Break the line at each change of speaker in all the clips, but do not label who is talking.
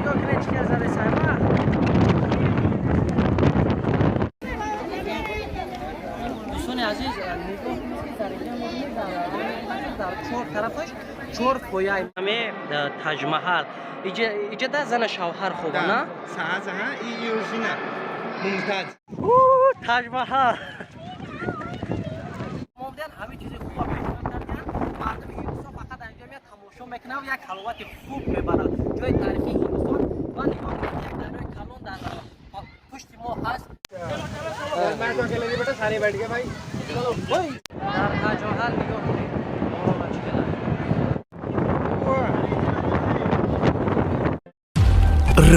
Нигоҳ кунед, чӣ кар зада сайма. Дӯстони азиз, нигоҳ кунед, ки дар инҷа мебинед, дар чор тарафаш чор пояи ҳаме Таҷмаҳал. Иҷа да зана шавҳар хоба на?
Шаҳҷаҳан и его жена Мумтаз.
Таҷмаҳал. Момдиан ҳамин чизи хуб пешниҳод кардиан. Мардуми Ҳиндустон фақат анҷо меяд, тамошо мекунад ва як ҳаловати хуб мебарад. Ҷои таърихии Ҳиндустон ва нигоҳ кунед, як дарёи калон дар пушти мо ҳаст.
मैं तो अकेले नहीं बैठा, सारे बैठ गए भाई।
Дар Таҷмаҳал нигоҳ кунед. Орона чӣ кала.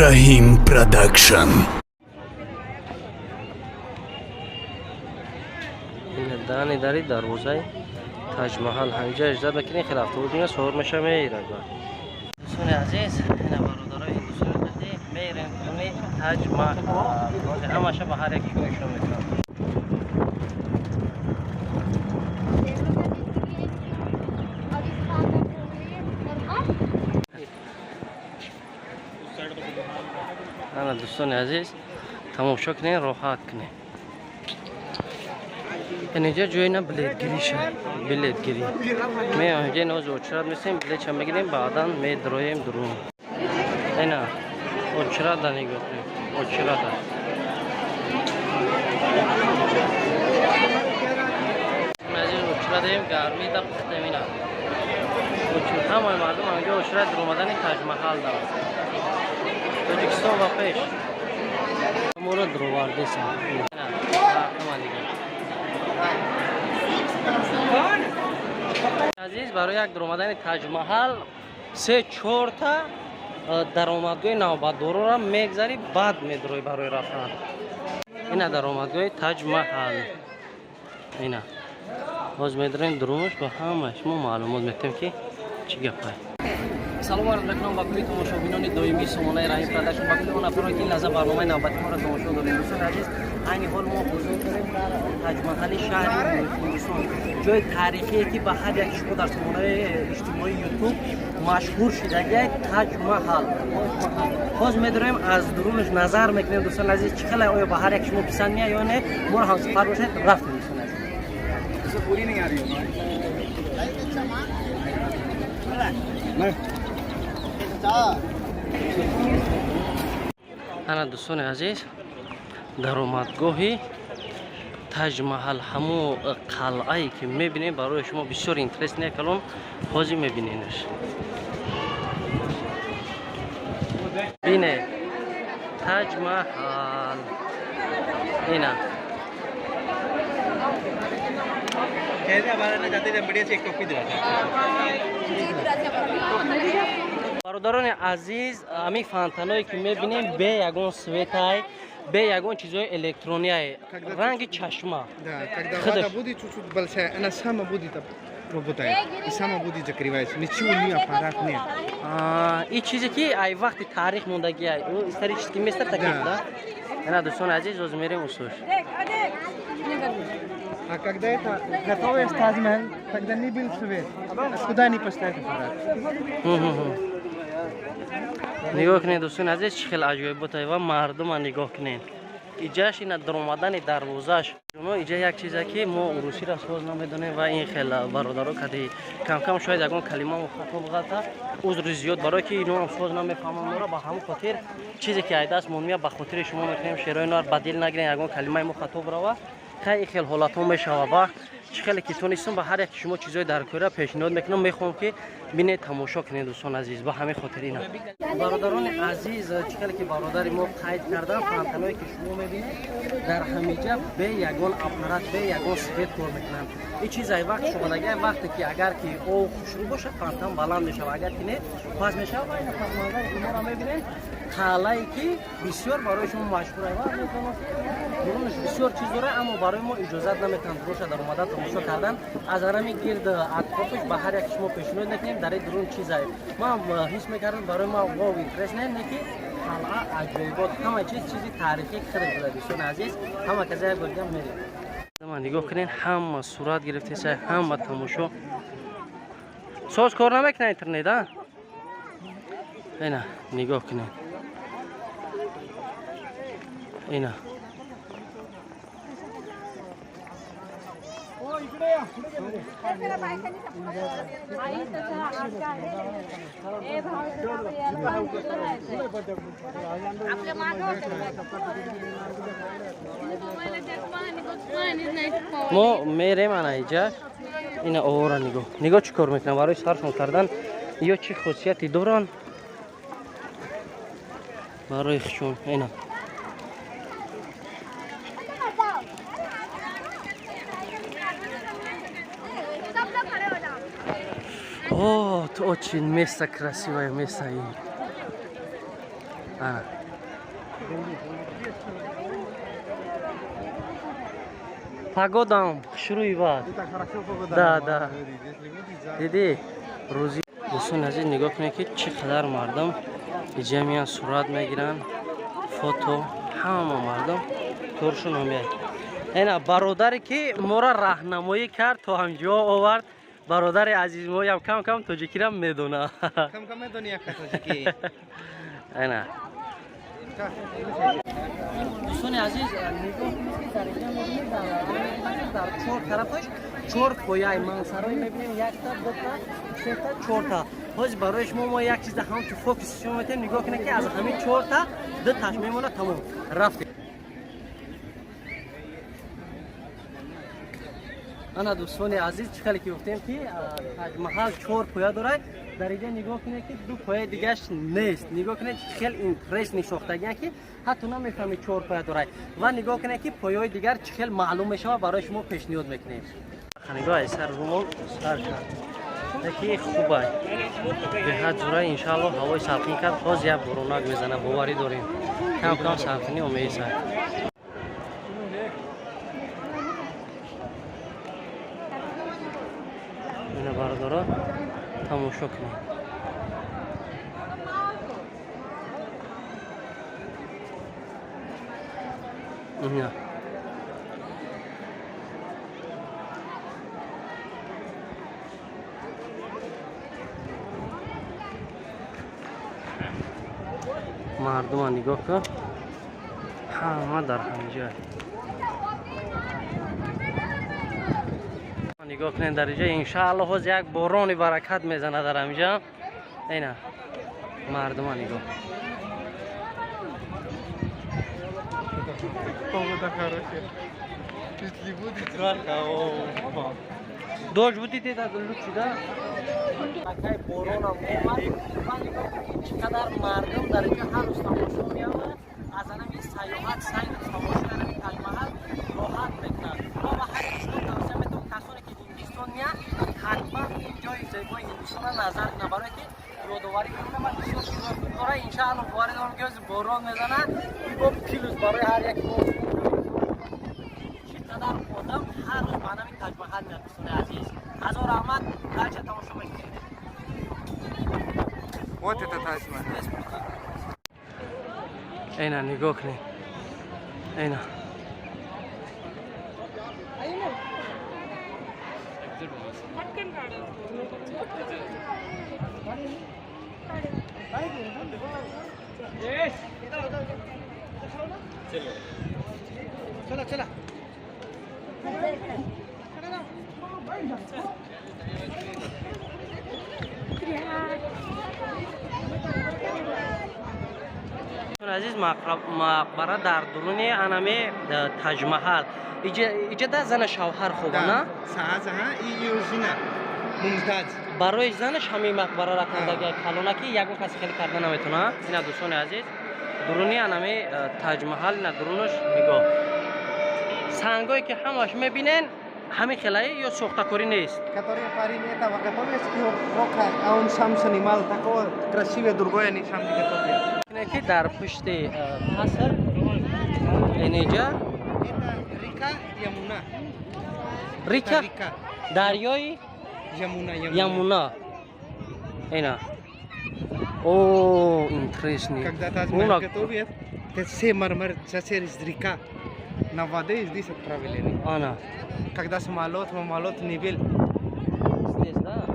Rahim Production.
Дани дари дарвозаи Таҷмаҳал ҳамҷа иҷзат мекунӣ, хеле автобус меяд, савор меша, меирад. Дӯстони азиз, ина бародарои ҳиндустони қадӣ меирем куни Таҷмаҳал. Ҳамаша ба ҳар яки нишон мекунам. Ана, дӯстони азиз, тамошо кунед, роҳат кунед. Инҷа ҷои на билетгириша, билетгирӣ. Меоем ҷои ноз, очрат месем, билетша мегирем, баъдан медроем дурун. Ина очрата нигоҳ кунед, очрата. Азиз, очратаем, гармида пухтем ина. Ҳамаи мардум ҳаминҷо очрат дуромадани Таҷмаҳал дорад. Тоҷикистон ва пеш. Моро дуровардеса. Ҳама дигар. Азиз, барои як дуромадани Таҷмаҳал се чорта даромадгоҳи навбатдорора мегзарӣ, баъд медуроӣ барои рафтан. Ина даромадгоҳи Таҷмаҳал. Ина боз медурем дурумаш, ба ҳама шумо маълумот метем, ки чӣ гапай. Салом арз мекунам ба кулли тамошобинони доимии сомонаи Раҳим Продакшн, ба кулли он нафаре, ки ин лаҳза барномаи навбати моро тамошо дорем. Дӯстони азиз, айни ҳол мо ҳузур дорем дар Таҷмаҳали шаҳри Ҳиндустон, ҷои таърихие, ки ба ҳар яки шумо дар сомонаи иҷтимоии Ютуб машҳур шудагиай Таҷмаҳал. Боз медорем, аз дурунаш назар мекунем. Дӯстони азиз, чӣ хеле, оё ба ҳар як шумо писанд меяд ё не? Моро ҳамсафар бошед. Рафтем, дӯстони азиз.
पूरी नहीं आ रही।
Ана, дӯстони азиз, даромадгоҳи Таҷмаҳал, ҳамун қалъае, ки мебинем, барои шумо бисёр интересный калон, ҳозир мебиненаш. Бине, Таҷмаҳал ина.
कहते हमारा ना जाते बढ़िया से एक टोपी दिलाते।
Бародарони азиз, ҳамин фонтаное, ки мебинем, бе ягон светай, бе ягон чизҳои электронияй, ранги чашма.
Да, когда
Худаш.
вода будет чуть-чуть большая, она сама будет работает и сама будет закрывается. Ничего не аппарат нет.
И чизе, ки ай вақти таърих мондагиай, исторический место таких.
Да.
Да, ина, дӯстони азиз, оз мерем усуш.
А когда это готовый Таджмахал, тогда не был свет. Куда не поставить аппарат?
Нигоҳ кунед, дӯстони азиз, чӣ хел аҷоиботай ва мардума нигоҳ кунед. Иҷаш ина даромадани дарвозаш. Оно иҷа як чизе, ки мо урусиро соз намедонем ва ин хел бародаро кади камкам шояд ягон калимамо хато бғалта, узри зиёд, барое ки иноам соз намефаҳмам моро. Ба ҳамон хотир чизе, ки ай даст мон меяд, ба хотири шумо мекунем. Шерои нор ба дил нагирен, ягон калимаи мо хато бирава. Хай, ин хел ҳолатҳо мешава ва чӣ хеле ки тонистам, ба ҳар яки шумо чизҳои даркорира пешниҳод мекунам. Мехоҳам, ки бинед, тамошо кунед, дӯстон азиз. Ба ҳамин хотир ина, бародарони азиз, чӣ хеле ки бародари мо қайд кардан, фонтаное, ки шумо мебинед, дар ҳамиҷа бе ягон аппарат, бе ягон свет кор мекунанд. Ин чиз ай вақт шумодаги, вақте ки агар ки об хушрӯ бошад, фонтан баланд мешавад, агар ки не, паст мешавад. Ва ина пасманзаре, ки моро мебинед, қалъае, ки бисёр барои шумо машҳур ва метавонад, дурунаш бисёр чиз дорад, аммо барои мо иҷозат наметаванд роша дар омада тамошо кардан. Аз ҳарами гирд атрофиш ба ҳар яки шумо пешниҳод мекунем. Дар ин дурун чизае ман ҳис мекардам, барои ман вов интерес не ки қалъа аҷоибот, ҳама чиз чизи таърихӣ хеле буда. Дӯстони азиз, ҳама каза як бор дигар мерем. Ман нигоҳ кунед, ҳама сурат гирифтеса, ҳама тамошо. Соз кор намекунад интернет, а? Ина нигоҳ кунед. Ина мо мерем ана иҷа. Ина овора нигоҳ, нигоҳ чӣ кор мекунам барои саршон кардан, ё чӣ хусусияте доранд барои хушон. Ина О, очень место красивое, место. А. Погода шуруи бад. Да, да. Диди, рӯзи дӯстони азиз, нигоҳ кунед, ки чӣ қадар мардум иҷа меянд, сурат мегиранд, фото, ҳама мардум торшон меяд. Ина бародаре ки моро раҳнамоӣ кард, то ҳамҷо овард, бародари азиз моям кам кам тоҷикиро медона.
Кам кам медони яка тоҷикӣ.
Ина дӯстони азиз, нигоҳ кунед, ки дар инҷа мебинем, дар чор тарафаш чор пояи мансарои мебинем, якта, дута, сета, чорта. Ҳозир барои шумо мо як чиза ҳамчун фокус шумо метем. Нигоҳ кунед, ки аз ҳамин чорта ду таш мемонад, тамом, рафтем. Ана дӯстони азиз, чӣ хеле ки гуфтем, ки Таҷмаҳал чор поя дорад, дар инҷа нигоҳ кунед, ки ду пояи дигаш нест. Нигоҳ кунед, хел интересный сохтагиан, ки ҳатто намефаҳмед чор поя дорад. Ва нигоҳ кунед, ки пояҳои дигар чӣ хел маълум мешавад, барои шумо пешниҳод мекунем. Нигоҳ, ай сар румол сар кард, яки хубай, беҳад зура. Иншаалло, ҳавои салқин кард, ҳоз як боронак мезана, боварӣ дорем, кам кам салқинӣ омеесад. Ина бародаро, тамошо кунед. Ина мардума нигоҳ кун, ҳама дар ҳамҷой. Нигоҳ кунед, дар инҷа иншаалло ҳоз як борони баракат мезанад дар ҳаминҷа. Ина мардума нигоҳ.
Погода хорошая. Если будет жарко, о,
Дождь будет, это лучше, да? Такая боронам омад. Ва нигоҳ кунед, чӣ қадар мардум дар инҷа ҳар рӯз тамошо меомад. Аз анами сайёҳат, сайру тамошои анами Таҷмаҳал роҳат мекунанд. Ва ба ҳар як шумо тавсия метавон, касоне ки Ҳиндустон меянд, ҳатман ин ҷои зебои Ҳиндустонро назар кунанд, барое ки ёдоварӣ мекунад ва бисёр чизҳои хуб дорад. Иншаалло, боварӣ дорам, ки ҳозир борон мезанад, бо плюс барои ҳар яки мо. Чӣ қадар одам ҳар рӯз ба анами Таҷмаҳал меяд, дӯстони азиз. Ҳазор раҳмат, ҳарча тамошо мекунед.
Вот это Таҷмахал.
Ина нигоҳ кунед. Ина
चला चला.
Азиз, мақбара дар дуруни анаме Таҷмаҳал. Иҷа да зана шавҳар хоба, на?
Шаҳҷаҳан и его жена Мумтаз.
Барои занаш ҳамин мақбараро кардага калона, ки ягон каси хеле карда наметавона. Ина дӯстони азиз, дуруни анами Таҷмаҳал, ина дурунаш нигоҳ. Сангое ки ҳамаш мебинен, ҳамин хелаи ё сохтакорӣ нест?
Который парень этого готовит, его, а он сам снимал, такого красивее другое не сам не готовил.
Ки дар пушти қаср инҷа
Это река Ямуна.
Река?
Это река.
Дарёи
Ямуна, Ямуна.
Ямуна. Ина о, интересный.
Когда Тадж готовят, это все мармар через река. На воде здесь отправили.
Ана
Когда самолет, самолет не был.
Здесь, да,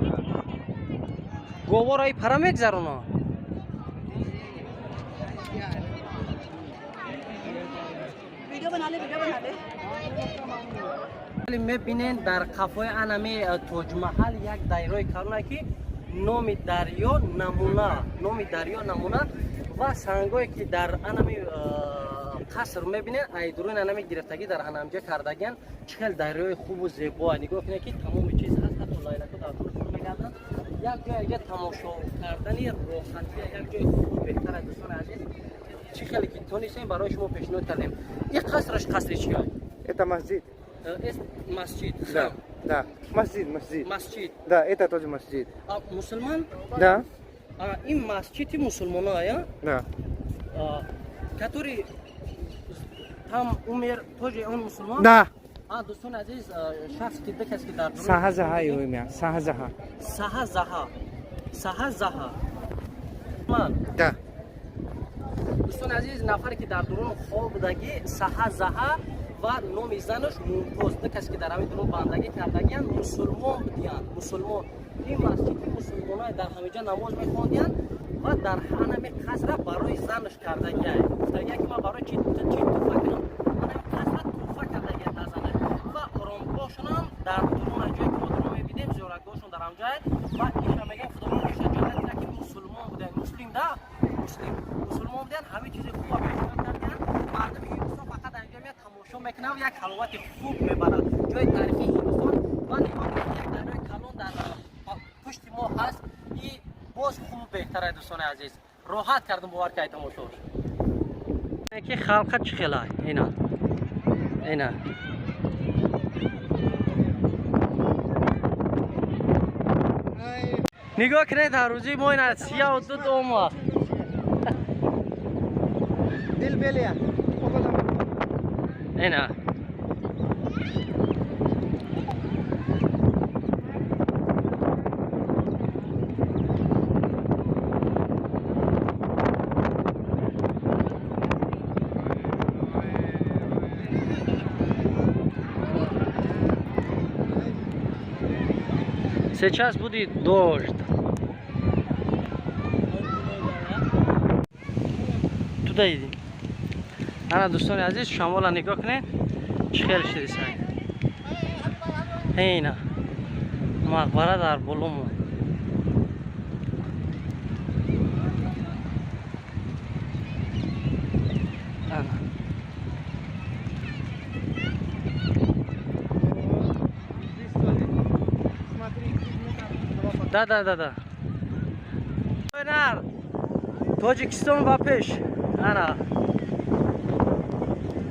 говораи пара мегзаруна.
बना ले, वीडियो बना ले।
Мебинен дар қафои анами Тоҷмаҳал як дарёи калона, ки номи дарё Намуна, номи дарё Намуна. Ва сангое ки дар анами қаср мебинен, айдурун анами гирифтагӣ дар анамҷа кардагиан. Чӣ хел дарёи хубу зебоа, нигоҳ кунед, ки тамоми чиз ҳаст, ҳатто лайлако дар дуршон мегарданд. Як ҷой иҷа тамошо кардани роҳатия, як ҷои хубу беҳтар. Дӯстони азиз, чӣ хеле ки тонистем, барои шумо пешниҳод кардем. Ин қасраш қасри чия?
Это масҷид.
Масҷид?
Да, да. Масҷид, масҷид.
Масҷид.
Да, это тоже масҷид.
А, мусулман?
Да.
А, ин масҷиди мусулмона, я?
Да.
Который там умер, тоже он мусулман?
Да.
А, дӯстони азиз, шахс ки ду кас ки дар
Саҳазаҳа его имя. Саҳазаҳа.
Саҳазаҳа. Саҳазаҳа. Ман.
Да.
Дӯстони азиз, нафаре ки дар дурун хоб будагӣ Саҳазаҳа ва номи занаш Мумтоз, ду касе ки дар ҳамин дурун бандагӣ кардагиянд, мусулмон будиянд, мусулмон. Ин масҷиди мусулмонае, дар ҳаминҷа намоз мехондиянд ва дар ҳанами қасра барои занаш кардагия, гуфтагия ки ман барои чи чи туҳфа кунам, ҳанами қасра туҳфа кардагия дар занаш. Ва оромгоҳшонам дар дурун, аз ҷое ки мо дурун мебидем, зиёратгоҳшон дар ҳамҷае. Ва иша мегӯем, Худованд иша ҷаннат кунад, ки мусулмон буданд, муслим да, муслим, мусулмон буданд, ҳамин чизи хуба пешниҳод карданд. Мардуми Ҳиндустон фақат анҷо меяд, тамошо мекунад, як ҳаловати хуб мебарад. Ҷои таърихии Ҳиндустон. Ва нигоҳ кунед, як дарёи калон дар пушти мо ҳаст и боз хубу беҳтара. Дӯстони азиз, роҳат кардум, бовар кунед, тамошош ки халқа чӣ хела. Ина, ина. Нигоҳ кунед, дар рӯзи мо ина сияу дуд омад.
Дил белия.
Ина. Сейчас будет дождь. Туда иди. Ана, дӯстони азиз, шамола нигоҳ кунед, чӣ хел шидисай. Ина мақбара дар боломо. Ана. Да, да, да, да. Тоҷикистон ба пеш. Ана.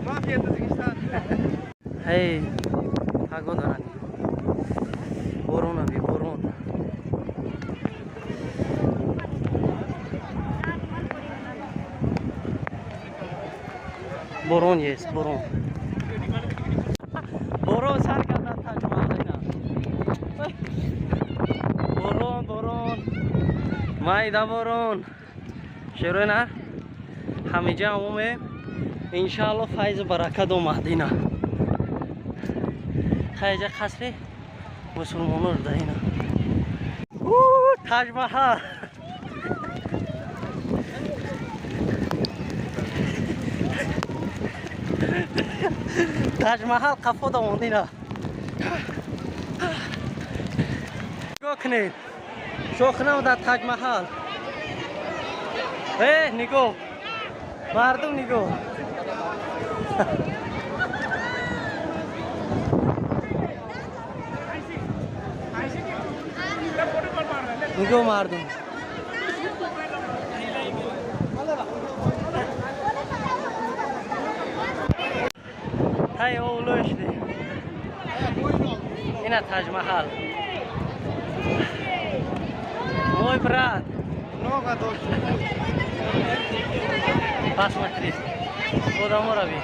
Мафия Таджикистан.
Эй, погода рани. Борон аби, борон. Борон есть, борон. Борон сар карда Таҷмаҳал. Борон, борон. Майда борон. Шерои нар ҳамиҷа омем. Иншаалло, файзу баракат омад ина. Хайҷа қасри мусулмоно шуда ина. Таҷмаҳал. Таҷмаҳал қафо домонд ина. Нигоҳ кунед. Шохнам дар Таҷмаҳал. Э, нигоҳ. Мардум, нигоҳ. Нигоҳ, мардум. Тай овло шуди. Ина Таҷмаҳал. Мой брат.
Много дождь.
Посмотри. Одамо рави.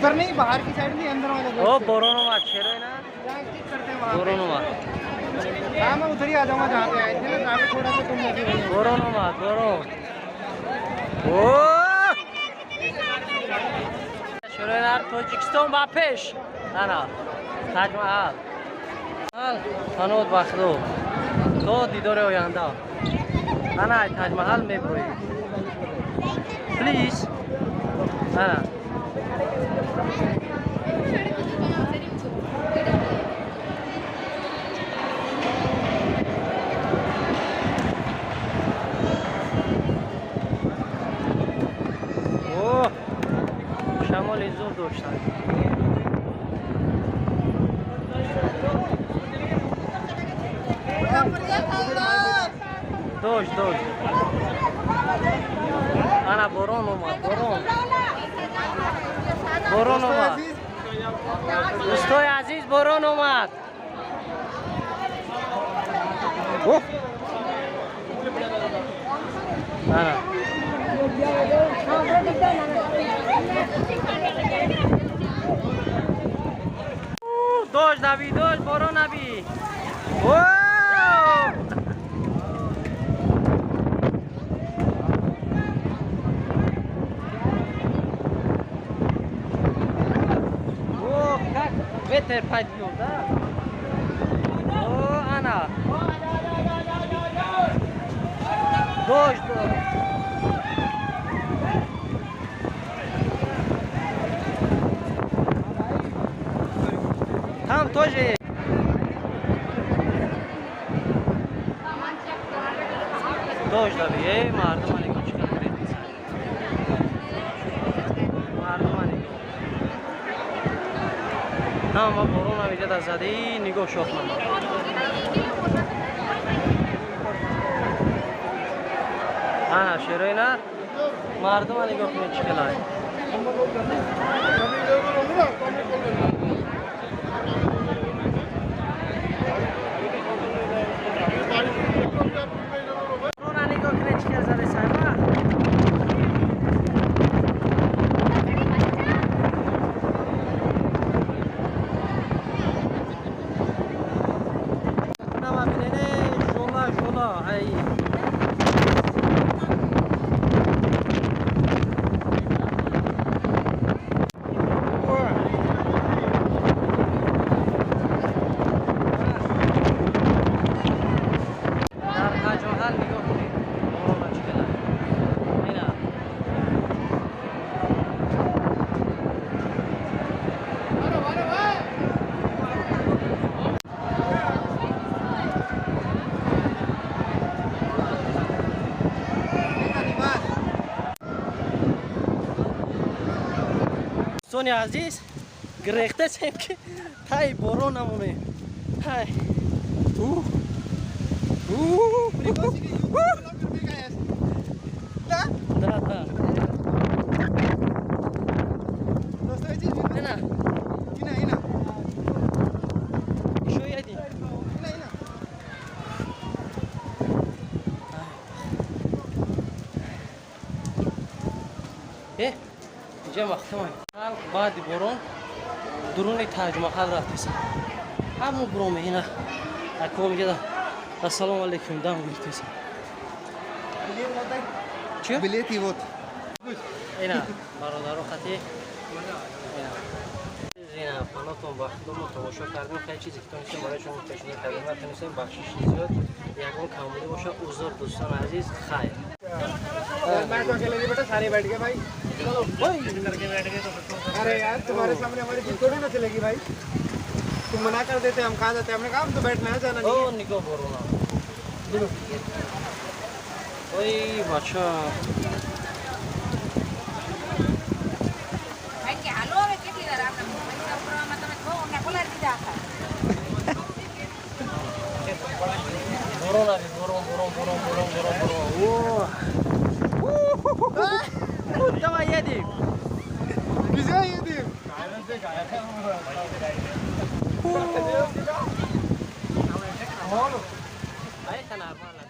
इधर नहीं, बाहर की साइड नहीं, अंदर वाले।
ओ, बोरोनो मा छेरो ना।
करते हैं वहाँ।
बोरोनो मा।
हाँ, मैं उधर ही आ जाऊंगा, जहाँ पे आए थे ना, जहाँ पे छोड़ा था तुम लगे।
बोरोनो मा, बोरो। ओ! Шерои Тоҷикистон ба пеш. Ана. Таҷмаҳал. Панод ба Худо. То дидори оянда. Ана Таҷмаҳал меброӣ. Please. Ана. О, шамоли зур доштан. Дождь, дождь. Ана борон омад, борон. Борон омад. Дӯстои азиз, борон омад. Ана. Дождь наби, дождь, борон наби. Ветер подъем, да? О, она. Дождь, дождь. Там тоже. Дождь, да, эй, мардум, они мардум, они. Ҳама борон ҳам иҷа дар задаи нигоҳ шох намад. Ана шерои нар мардума нигоҳ кунед чӣ хелай. Борона нигоҳ кунед чӣ хел задаи сайма. Дӯстони азиз, гирехтасем ки тай борон намонем. Тай. Да, да. Ина.
Ина, ина.
Ещё один.
Ина, ина.
Инҷа вақтамай. Халқ баъди борон дуруни Таҷмаҳал рафтеса. Ҳамо броме ина. Ако мегада. Ассалому алайкум, дам гирифтеса. Чӣ?
Билети вот.
Ина, бародаро хати. Ина. Ина, панотон ба худомо тамошо кардем. Хеле чизе ки тонистем барои шумо пешниҳод кардем, натонистем, бахшиш зиёд. Ягон камбудӣ боша, узр дӯстони азиз, хайр.
मैं तो अकेले नहीं बैठा, सारे बैठ गए भाई। अरे यार तुम्हारे सामने हमारी चीज थोड़ी ना चलेगी भाई। तुम मना कर देते, हम कहाँ जाते? हमने कहा हम तो बैठना है, जाना नहीं।
ओ निको बोरो ना। ओए बच्चा
ભાઈ કે હાલો હવે કેટલી વાર આપણે પૈસા પુરાવામાં તમે કહો અમને પલાળી દીધા આખા.
બોરો ના બોરો બોરો બોરો બોરો બોરો બોરો. ઓ давай едем.
Где едем?
Это нормально.